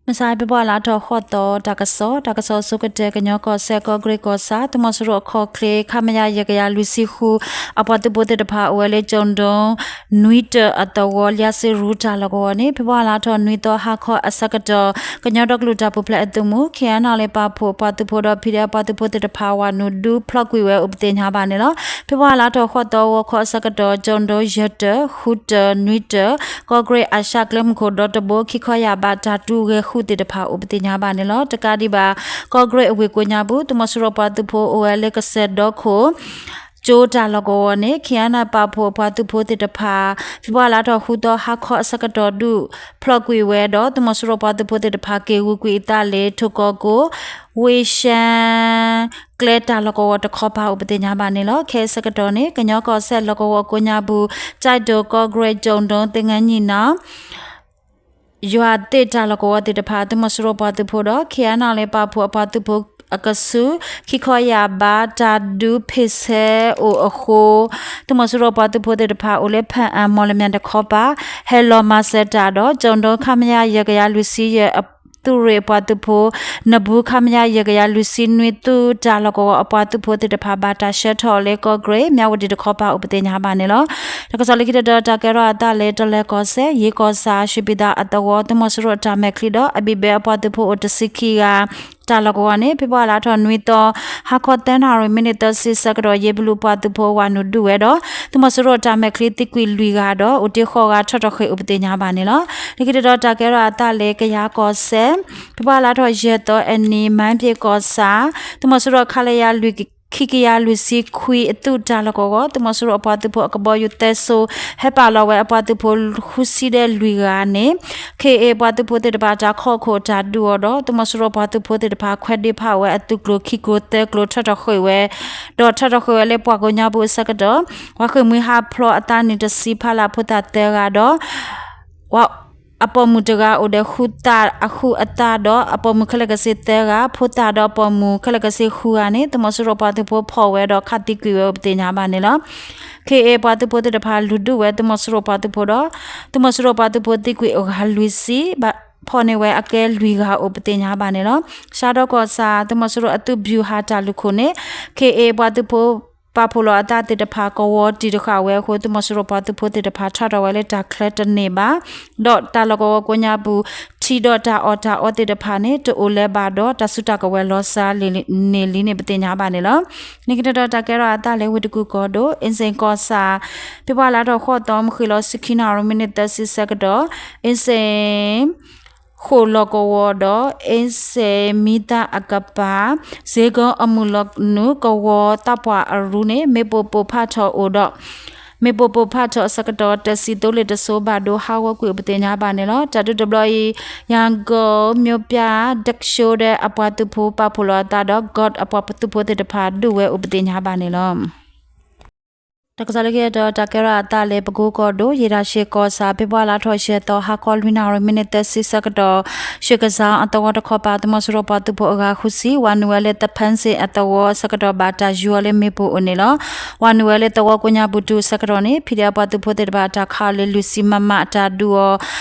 မုၢ်ဆါ ဖ့ၤဘြူၤအါလါထီၣ်ဃိးသီ တၢ်ကစီၣ်, တၢ်ကစီၣ်အဆိကတၢၢ် ကညီကီၢ်စဲၣ် ကီၢ်ကရ့ၣ်ကီၢ်ဆၣ် သုးမီၤစိရိၤအခီၣ်ချ့ ခမရ ယဲၢ်ကယၤလွံၢ်ဆံဃု အပှၤသုးဖိသ့ၣ်တဖၣ် အိၣ်ဝဲလၢ ကၠိၣ်ဒိ နွံတၢၢ်အသဝီ လၠၣ်စ့ရူတၢ်လီၢ်ကဝီၤန့ၣ် ဖ့ၤဘြူၤအါလါထီၣ်နွံသီ ဟါခီအဆၢကတီၢ် ကညီဒီကလုာ်တၢ်ပူၤဖျဲးအသုးမုၢ် ခ့ၣ်အဲၣ်နၣ်လ့ၣ် ပာ်ဖှိၣ်အပှၤသုးဖိဒီး ဖံးဒဲးအပှၤသုးဖိသ့ၣ်တဖၣ် ဝးနုာ်ဒုးဖျီၣ်ကွံာ်ဝဲအိၣ်ပသ့ၣ်ညါဘၣ်န့ၣ်လီၤ. ဖ့ၤဘြူၤအါလါထီၣ်ဃိးသီ ဂီၤခီအဆၢကတီၢ် ကၠိၣ်ဒိ ယဲၢ်တၢၢ် ဃုတၢၢ် နွံတၢၢ် ကီၢ်ကရ့ၣ်အၡၣ်ကျဲမုၢ်ခိၣ်ဒီတဘိ ခံခီယာ်ဘးတၢ်ဒုးဂဲၤဃုာ်သ့ၣ်တဖၣ်အိၣ်ပသ့ၣ်ညါဘၣ်န့ၣ်လီၤ. တကးဒံးဘၣ် ကီၢ်ကရ့ၣ်အဝ့ၢ်ကိးညါပူၤ သုးမီၤစိရိၤပှၤသုးဖိအိၣ်ဝဲလၢကစၢၢ်ဒီခိၣ် ကၠိတၢ်လီၢ်ကဝီၤန့ၣ် ခ့ၣ်အဲၣ်နၣ်လ့ၣ် ပာ်ဖှိၣ်အပှၤသုးဖိသ့ၣ်တဖၣ် ဖ့ၤဘြူၤအါလါထီၣ်ဃုသီ ဟါခီအဆၢကတီၢ်ဒုးဖျီၣ်ကွံာ်ဝဲဒီး သုးမီၤစိရိၤပှၤသုးဖိသ့ၣ်တဖၣ် က့ၤဂုာ်ကွံာ်အသးလၢ ထိၣ်ကီၢ်ကိ ဝ့ၢ်ၡၣ် ကျဲတၢ်လီၢ်ကဝီၤတခီပၤအိၣ်ပသ့ၣ်ညါဘၣ်န့ၣ်လီၤ. ခဲအံၤအဆၢကတီၢ်န့ၣ် ကညီကီၢ်စဲၣ်လီၢ်ကဝီၤကိးညါပူၤ ကၠဲးဒိၣ် ကီၢ်ကရ့ၣ် ကၠိၣ်ဒိ သ့ၣ်ငါနံၣ်နီၣ် ယွၤသ့ၣ်တၢ်လီၢ်ကဝီၤသ့ၣ်တဖၣ် သုးမီၤစိရိၤပှၤသုးဖိဒီး ခ့ၣ်အဲၣ်နၣ်လ့ၣ် ပာ်ဖှိၣ်အပှၤသုးဖိအကဆူး ခံခီယာ်ဘးတၢ်ဒုးဖ့ၣ်ဆဲအိၣ်အဃိ သုးမီၤစိရိၤပှၤသုးဖိသ့ၣ်တဖၣ် အိၣ်လၢဖၣ်အၣ် မီၣ်လမၠဲၣ်တခီပၤ ဟဲလီၤမၤစၢၤတၢ်ဒီး ကၠိၣ်ဒိ ခမရ ယဲၢ်ကယၤလွံၢ်ဆံယဲၢ် သုးရ့ၣ်အပှၤသုးဖိ နဘူး ခမရ ယဲၢ်ကယၤလွံၢ်ဆံနွံ သုးတၢ်လီၢ်ကဝီၤအပှၤသုးဖိသ့ၣ်တဖၣ် ဘၣ်တၢ်ဆှၢထီၣ်အီၤလၢ ကီၢ်ကရ့ၣ် မၠၣ်ဝတံၣ်တခီပၤအိၣ်ပသ့ၣ်ညါဘၣ်န့ၣ်လီၤ. တၢ်ကစီၣ်လၢခံတတီၤ တၢ်ကဲထီၣ်အသးလၢ တလၢၤကီၢ်စဲၣ် ယ့ၣ်ကီၢ်ဆၣ် ရွှေပြည်သာ အသဝီ သုးမီၤစိရိၤအတၢ်မဲာ်ချံဒီး အဘံၣ်ဘဲအပှၤသုးဖိအိၣ်တဆံခံဂၤ တၢ်လီၢ်ကဝီၤန့ၣ် ဖ့ၤဘြူၤအါလါထီၣ်နွံသီ ဟါခီသၢနၣ်ရံၣ် မံးနံးသၢဆံဆၢကတီၢ် ယ့ၣ်ဘလူးပှၤသုးဖိဝးနုာ်ဒုးဝဲဒီး သုးမီၤစိရိၤအတၢ်မဲာ်ချံသံကွံာ်လွံၢ်ဂၤဒီး အိၣ်တ့ၢ်ဃိးဂၤထီၣ်ထီၣ်ဃ့ၢ်အိၣ်ပသ့ၣ်ညါဘၣ်န့ၣ်လီၤ. လၢခံတတီၤ တၢ်ကဲထီၣ်အသးလၢ ကယၤကီၢ်စဲၣ် ဖ့ၤဘြူၤအါလါထီၣ်ယဲၢ်သီအနံၤ မၢ်ပ့ၣ်ကီၢ်ဆၣ် သုးမီၤစိရိၤ ခလရ လွံၢ် ခံကယၤလွံၢ်ဆံခွံ အသုးတၢ်လီၢ်ကဝီၤ သုးမီၤစိရိၤအပှၤသုးဖိအကဘီယူၤသၢစိၤ ဟဲပာ်လီၤဝဲအပှၤသုးဖိဃုဆံဒီးလွံၢ်ဂၤန့ၣ် ခ့ၣ်အဲၣ် ပှၤသုးဖိသ့ၣ်တဖၣ် တၢ်ခီၣ်ခိၣ်တၢ်ဒုးအီၤဒီး သုးမီၤစိရိၤပှၤသုးဖိသ့ၣ်တဖၣ် ခွဲးဒ့ဖးဝဲအသုးကျိၤခံကျိၤသၢကျိၤထီၣ်ထီၣ်ဃ့ၢ်ဝဲ ဒီးထီၣ်ထီၣ်ဃ့ၢ်ဝဲလၢပှၢ်ကိးညါပူၤအဆၢကတီၢ် ပှၤဃ့ၢ်မှံဟးဖျိးအသးနံၣ်တဆံ ဖးလၢဖိသၣ်သၢဂၤဒီး အပိာ်မုၣ်တဂၤအိၣ်ဒီးဃုသးအဃုအသးဒီး အပိာ်မုၣ်ခဲလၢာ်ကဆ့သၢဂၤ ဖိသၣ်ဒီးအပိာ်မုၣ်ခဲလၢာ်ကဆ့ဃုဂၤန့ၣ် သုးမီၤစိရိၤပှၤသုးဖိဖီၣ်ဝဲဒီးခးသံကွံာ်ဝဲအိၣ်ပသ့ၣ်ညါဘၣ်န့ၣ်လီၤ. ခ့ၣ်အဲၣ် ပှၤသုးဖိသ့ၣ်တဖၣ် လုၢ်ဒုးဝဲသုးမီၤစိရိၤပှၤသုးဖိဒီး သုးမီၤစိရိၤပှၤသုးဖိသံကွံာ်အဂၤလွံၢ်ဆံ ဖီၣ်န့ၢ်ဝဲအကဲလွံၢ်ဂၤအိၣ်ပသ့ၣ်ညါဘၣ်န့ၣ်လီၤ. ရှါဒီကီၢ်ဆၣ် သုးမီၤစိရိၤအသုးဗျူဟာတၢ်လုၢ်ခိၣ်န့ၣ် ခ့ၣ်အဲၣ် ပှၤသုးဖိ ပာ်ဖှိၣ်လီၤအသးသ့ၣ်တဖၣ် ကဝီၤတံာ်တဃာ်ဝဲအဃိ သုးမီၤစိရိၤပှၤသုးဖိသ့ၣ်တဖၣ် ထီၣ်ထီၣ်ဝဲလၢတၢ်ချၢတန့ၢ်ဘၣ် ဒီးတၢ်လီၢ်ကဝီၤကိးညါပူၤ ထံဒီးတၢ်အီၣ်တၢ်အီသ့ၣ်တဖၣ်န့ၣ် တအိၣ်လၢၤဘၣ်ဒီး တၢ်စုတၢ်ကဝဲၤလီၤစှၤလံာ်န့ၣ်လံန့ၣ် ပသ့ၣ်ညါဘၣ်န့ၣ်လီၤ. လၢခံတတီၤ တၢ်ကဲထီၣ်အသးလၢဝ့ၢ်တကူၣ်ကီၢ်ဒိၣ် အ့စ့ၣ်ကီၢ်ဆၣ် ဖ့ၤဘြူၤအါလါထီၣ်ဃိးသီ မုၢ်ဃ့ၢ်လီၤဆံခံနၣ်ရံၣ် မံးနံးသၢဆံဆၢကတီၢ် အ့စ့ၣ် ဃိၣ်လီၢ်ကဝီၤဒီး အ့စ့ၣ်မံသၣ်အကပၤ စ့ကိအမုၢ်လီၤနုာ် ကဝီၤသးပှၢ်အရူန့ၣ် မ့ၣ်ပိၢ်ပိၢ်ဖးထီၣ်အိၣ်ဒီး မ့ၣ်ပိၢ်ပိၢ်ဖးထီၣ်အဆၢကတီၢ် တၢ်စံၣ်သိလ့ၣ်တစိၤဘၣ်ဒိဟးဂီၤကွံာ်အိၣ်ပသ့ၣ်ညါဘၣ်န့ၣ်လီၤ. တၢ်ဒုးတဘျီအံၤ ရန်ကုန်မြို့ပြ ဒက်ရှိ ဒီးအပှၤသုးဖိပာ်ဖှိၣ်လီၤအသးဒီး God အပှၤသုးဖိသ့ၣ်တဖၣ်ဒုးဝဲအိၣ်ပသ့ၣ်ညါဘၣ်န့ၣ်လီၤ. တၢ်ကစီၣ်လၢခံတတီၤ တၢ်ကဲထီၣ်အသးလၢပကိကီၢ်ဒိၣ် ယ့ၣ်တၢ်ရှ့ၣ်ကီၢ်ဆၣ် ဖ့ၤဘြူၤအါလါထီၣ်ယဲၢ်သီ ဟါခီလွံၢ်နၣ်ရံၣ် မံးနံးသၢဆံဆၢကတီၢ် ရွှေကစားအသဝီတခီပၤ သုးမီၤစိရိၤပှၤသုးဖိအဂၤဃုဆံ ဝးနုာ်ဝဲလၢသဖၣ်စ့ၣ်အသဝီအဆၢကတီၢ် ဘၣ်တၢ်ယူၤအီၤလၢမ့ၣ်ပိၢ်အိၣ်န့ၣ်လီၤ. ဝးနုာ်ဝဲလၢသဝီကိးညါပူၤတုၤအဆၢကတီၢ်န့ၣ် ဖံးဒဲး ပှၤသုးဖိသ့ၣ်တဖၣ် တၢ်ခးအီၤလၢလွံၢ်ဆံ MM အတၢ်ဒုးအီၤ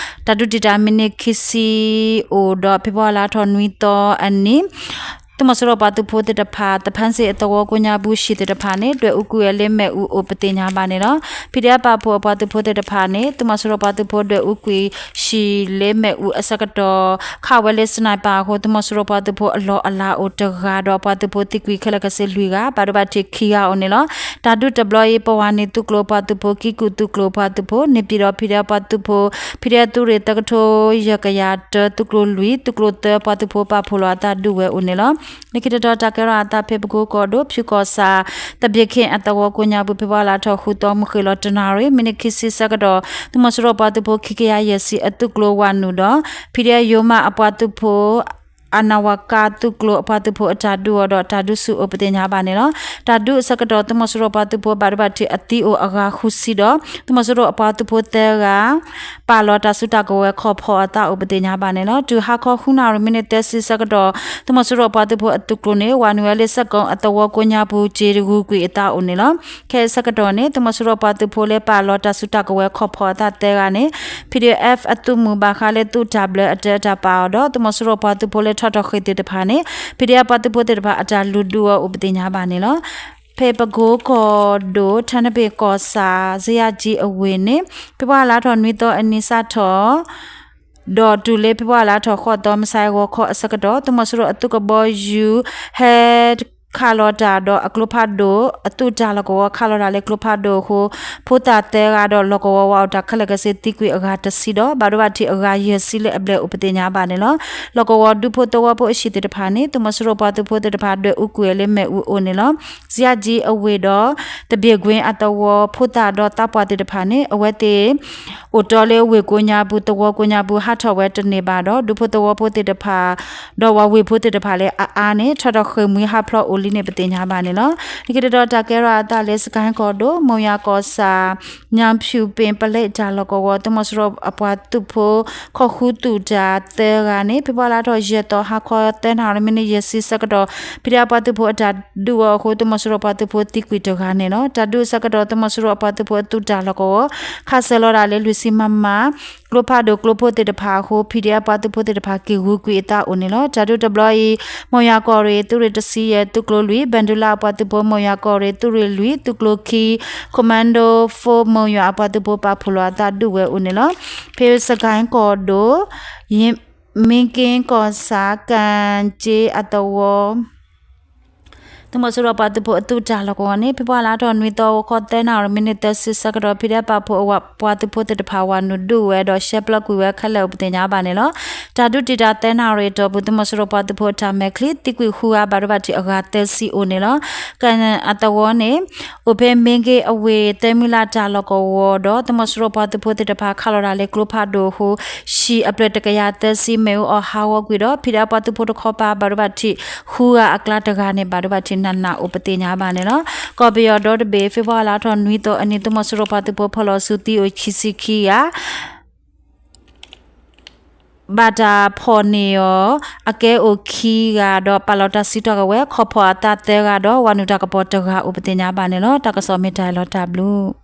တၢ်ဒုးတံာ်တာ်မံးနံးခံဆံအိၣ်ဒီး ဖ့ၤဘြူၤအါလါထီၣ်နွံသီအနံၤ သုးမီၤစိရိၤပှၤသုးဖိသ့ၣ်တဖၣ် သဖၣ်စ့ၣ်အသဝီကိးညါပူၤ ဟံၣ်သ့ၣ်တဖၣ်န့ၣ် ဒွဲၣ်အူကွံာ်ဝဲလၢမ့ၣ်အူအိၣ်ပသ့ၣ်ညါဘၣ်န့ၣ်လီၤ. ဖံးဒဲး ပာ်ဖှိၣ်အပှၤသုးဖိသ့ၣ်တဖၣ်န့ၣ် သုးမီၤစိရိၤပှၤသုးဖိဒွဲၣ်အူကွံာ်ဟံၣ်လၢမ့ၣ်အူအဆၢကတီၢ် ခးဝဲလၢ sniper အဃိ သုးမီၤစိရိၤပှၤသုးဖိအလီၢ်အလၤအိၣ်တဂၤဒီး ပှၤသုးဖိသံကွံာ်ခဲလၢာ်ခဲဆ့လွံၢ်ဂၤ ဘၣ်ဒိဘၣ်ထံးခံဂၤအိၣ်န့ၣ်လီၤ. တၢ်ဒုးတဘျီအံၤ ပဝါနံၤသုးကျိၤပှၤသုးဖိ ကံၢ်ကူၣ်သုးကျိၤပှၤသုးဖိ န့ၣ်ပၠံၣ်ဒီး ဖံးဒဲး ပှၤသုးဖိ ဖံးဒဲးသုးရ့ၣ်သၢကထိယဲၢ်ကယၤတၢ သုးကျိၤလွံၢ် သုးကျိၤသၢ ပှၤသုးဖိပာ်ဖှိၣ်လီၤအသးဒုးဝဲအိၣ်န့ၣ်လီၤ. လၢခံတတီၤ တၢ်ကဲထီၣ်အသးဖဲပကိကီၢ်ဒိၣ် ဖၠူကီၢ်ဆၣ် သဘ့ၣ်ခ့ၣ်အသဝီကိးညါပူၤ ဖ့ၤဘြူၤအါလါထီၣ်ဃုသီ မုၢ်ဃ့ၢ်လီၤတနၣ်ရံၣ် မံးနံးခံဆံဆၢကတီၢ် သုးမီၤစိရိၤပှၤသုးဖိခံကယၤယဲၢ်ဆံအသုးကျိၤဝးနုာ်ဒီး ဖံးဒဲး ယိၤမးအပှၤသုးဖိ အနဝကါသုးကျိၤအပှၤသုးဖိအတၢ်ဒုးအီၤဒီးတၢ်ဒုးဆူၣ်အိၣ်ပသ့ၣ်ညါဘၣ်န့ၣ်လီၤ. တၢ်ဒုးအဆၢကတီၢ် သုးမီၤစိရိၤပှၤသုးဖိဘၣ်ဒိဘၣ်ထံးအသံအိၣ်အဂၤဃုဆံဒီး သုးမီၤစိရိၤအပှၤသုးဖိသၢဂၤ ပာ်လီၤတၢ်စုတၢ်ကဝဲၤခီၣ်ဖီၣ်အသးအိၣ်ပသ့ၣ်ညါဘၣ်န့ၣ်လီၤ. တုၤဟါခီဃုနၣ်ရံၣ်မံးနံးသၢဆံဆၢကတီၢ် သုးမီၤစိရိၤအပှၤသုးဖိအသုးကျိၤန့ၣ် ဝၤနုာ်ဝဲလၢစဲၣ်ကိၣ်အသဝီကိးညါပူၤ က့ၤတဂုၤကွံာ်အသးအိၣ်န့ၣ်လီၤ. ခဲအံၤဆၢကတီၢ်န့ၣ် သုးမီၤစိရိၤပှၤသုးဖိလၢပာ်လီၤတၢ်စုတၢ်ကဝဲၤခီၣ်ဖီၣ်အသးသၢဂၤန့ၣ် ပီၣ်ဒံၣ်အဲၣ် အသုးမုၢ်ဘၣ်ဃးလၢသုးတၢ်ဘျၢအတၢ်ပာ်အီၤဒီး သုးမီၤစိရိၤပှၤသုးဖိလၢထီၣ်ထီၣ်ဃ့ၢ်သ့ၣ်တဖၣ်န့ၣ် ပီၣ်ဒံၣ်အဲၣ် ပှၤသုးဖိသ့ၣ်တဖၣ်အတၢ်လုၢ်ဒုးအီၤအိၣ်ပသ့ၣ်ညါဘၣ်န့ၣ်လီၤ. ဖဲပကိကီၢ်ဒိၣ် ထနပ့ၢ်ကီၢ်ဆၣ် စယကၠံအဝ့ၢ်န့ၣ် ဖ့ၤဘြူၤအါလါထီၣ်နွံသီအနံၤစးထီၣ် ဒီးတုၤလၢဖ့ၤဘြူၤအါလါထီၣ်ဃိးသီ မုၢ်ဆါအဂီၤခီအဆၢကတီၢ် သုးမီၤစိရိၤအသုးကဘီယူၤ ဟဲခးလီၤတၢ်ဒီးအကျိဖးဒိၣ် အသုးတၢ်လီၢ်ကဝီၤခးလီၤတၢ်လၢကျိဖးဒိၣ်အဃိ ဖိသၣ်သၢဂၤဒီးလီၢ်ကဝီၤဝၤအိၣ်တၢ်ခဲလၢာ်ကဆ့သံကွံာ်အဂၤတဆံဒီး ဘၣ်ဒိဘၣ်ထံးအဂၤယဲၢ်ဆံလၢအဘျဲၣ်အိၣ်ပသ့ၣ်ညါဘၣ်န့ၣ်လီၤ. လီၢ်ကဝီၤဒူဖိသဝီဖိအဟံၣ်သ့ၣ်တဖၣ်န့ၣ် သုးမီၤစိရိၤပှၤသုးဖိသ့ၣ်တဖၣ်ဒွဲၣ်အူကွံာ်ဝဲလၢမ့ၣ်အူအအိၣ်န့ၣ်လီၤ. စယကၠံအဝ့ၢ်ဒီး သဘ့ၣ်ကွ့အသဝီဖိသၣ်ဒီးသးပှၢ်သ့ၣ်တဖၣ်န့ၣ် အဝဲသ့ၣ် အိၣ်တီလၢဝ့ၢ်ကိးညါပူၤ သဝီကိးညါပူၤ ဟးထီၣ်ဝဲတန့ၢ်ဘၣ်ဒီး ဒူဖိသဝီဖိသ့ၣ်တဖၣ် ဒီးဝၤဝ့ၢ်ဖိသ့ၣ်တဖၣ်လၢအအါန့ၣ် ထီၣ်ထီၣ်ဃ့ၢ်မှံဟးဖျိးအိၣ်လံန့ၣ် ပသ့ၣ်ညါဘၣ်န့ၣ်လီၤ. နက့တဒီးတၢ်ကဲထီၣ်အသးလၢ စကဲၣ်ကီၢ်ဒိၣ် မိၢ်ယွၤကီၢ်ဆၣ် ညၣ်ဖၠူၣ်ပ့ၣ်ပလဲတၢ်လီၢ်ကဝီၤ သုးမီၤစိရိၤအပှၤသုးဖိ ခီၣ်ဃုသူၣ်တၢ်သၢဂၤန့ၣ် ဖ့ၤဘြူၤအါလါထီၣ်ယဲၢ်သီ ဟါခီသၢနၣ်ရံၣ်မံးနံးယဲၢ်ဆံဆၢကတီၢ် ဖံးဒဲးအပှၤသုးဖိအတၢ်ဒုးအီၤအဃိ သုးမီၤစိရိၤအပှၤသုးဖိသံကွံာ်တဂၤန့ၣ်လီၤ. တၢ်ဒုးအဆၢကတီၢ် သုးမီၤစိရိၤအပှၤသုးဖိအသုးတၢ်လီၢ်ကဝီၤ ခးစၢၤလီၤဒၣ်လၢလွံၢ်ဆံ MM ကျိဖးဒိၣ်ကျိဖိသ့ၣ်တဖၣ်အဃိ ဖံးဒဲးအပှၤသုးဖိသ့ၣ်တဖၣ်က့ၤဂုၤကွံာ်အသးအိၣ်န့ၣ်လီၤ. တၢ်ဒုးတဘျီအံၤ မိၢ်ယွၤကီၢ်ရ့ၣ် သုးရ့ၣ်တဆံယဲၢ် သုးကျိၤလွံၢ် ဘၣ်ဒူလၢအပှၤသုးဖိ မိၢ်ယွၤကီၢ်ရ့ၣ် သုးရ့ၣ်လွံၢ် သုးကျိၤခံ Commando Force မိၢ်ယွၤအပှၤသုးဖိပာ်ဖှိၣ်လီၤအသးဒုးဝဲအိၣ်န့ၣ်လီၤ. ဖဲစကဲၣ်ကီၢ်ဒိၣ် မ့က့ကီၢ်ဆၣ် ကၣ်ကၠ့အသဝီ သုးမီၤစိရိၤပှၤသုးဖိအသုးတၢ်လီၢ်ကဝီၤန့ၣ် ဖ့ၤဘြူၤအါလါထီၣ်နွံသီ ဂီၤခီသၢနၣ်ရံၣ်မံးနံးသၢဆံဆၢကတီၢ် ဖံးဒဲးပာ်ဖှိၣ်အဝဲ ပှၤသုးဖိသ့ၣ်တဖၣ် ဝၤနုာ်ဒုးဝဲဒီးရှဲပျီကွံာ်ဝဲခဲလၢာ်အိၣ်ပသ့ၣ်ညါဘၣ်န့ၣ်လီၤ. တၢ်ဒုးတံာ်တာ်သၢနၣ်ရံၣ်အတီၢ်ပူၤ သုးမီၤစိရိၤပှၤသုးဖိအတၢ်မဲာ်ချံ သံကွံာ်ဃုဂၤ ဘၣ်ဒိဘၣ်ထံးအဂၤသၢဆံအိၣ်န့ၣ်လီၤ. ကၣ်ကၠ့အသဝီန့ၣ် အိၣ်ဖဲမ့က့အဝ့ၢ် သၢမံလးတၢ်လီၢ်ကဝီၤဒီး သုးမီၤစိရိၤပှၤသုးဖိသ့ၣ်တဖၣ် ခးလီၤတၢ်လၢကျိဖးဒိၣ်အဃိ ဟံၣ်အဖျၢၣ်တကယၤသၢဆံ မ့ၣ်အူအီၣ်ဟးဂီၤကွံာ်ဒီး ဖံးဒဲးအပှၤသုးဖိတခီပၤ ဘၣ်ဒိဘၣ်ထံးဃုဂၤအကျါတဂၤန့ၣ် ဘၣ်ဒိဘၣ်ထံးနးနးအိၣ်ပသ့ၣ်ညါဘၣ်န့ၣ်လီၤ. ကီၢ်ပယီၤဒီတဘ့ၣ် ဖ့ၤဘြူၤအါလါထီၣ်နွံသီအနံၤ သုးမီၤစိရိၤပှၤသုးဖိ ဖီၣ်လီၤဆူသံအိၣ်ခံဆံခံဂၤ ဘၣ်တၢ်ဖီၣ်န့ၢ်အီၤ အကဲအိၣ်ခံဂၤဒီး ပာ်လီၤတၢ်စုတၢ်ကဝဲၤ ခီၣ်ဖီၣ်အသးသၢဂၤဒီး ဝၤနုာ်တၢ်ကပီၤတဂၤအိၣ်ပသ့ၣ်ညါဘၣ်န့ၣ်လီၤ. တၢ်ကစီၣ်မ့ၢ်တၢ်အံၤလီၤ တၢ်ဘျုး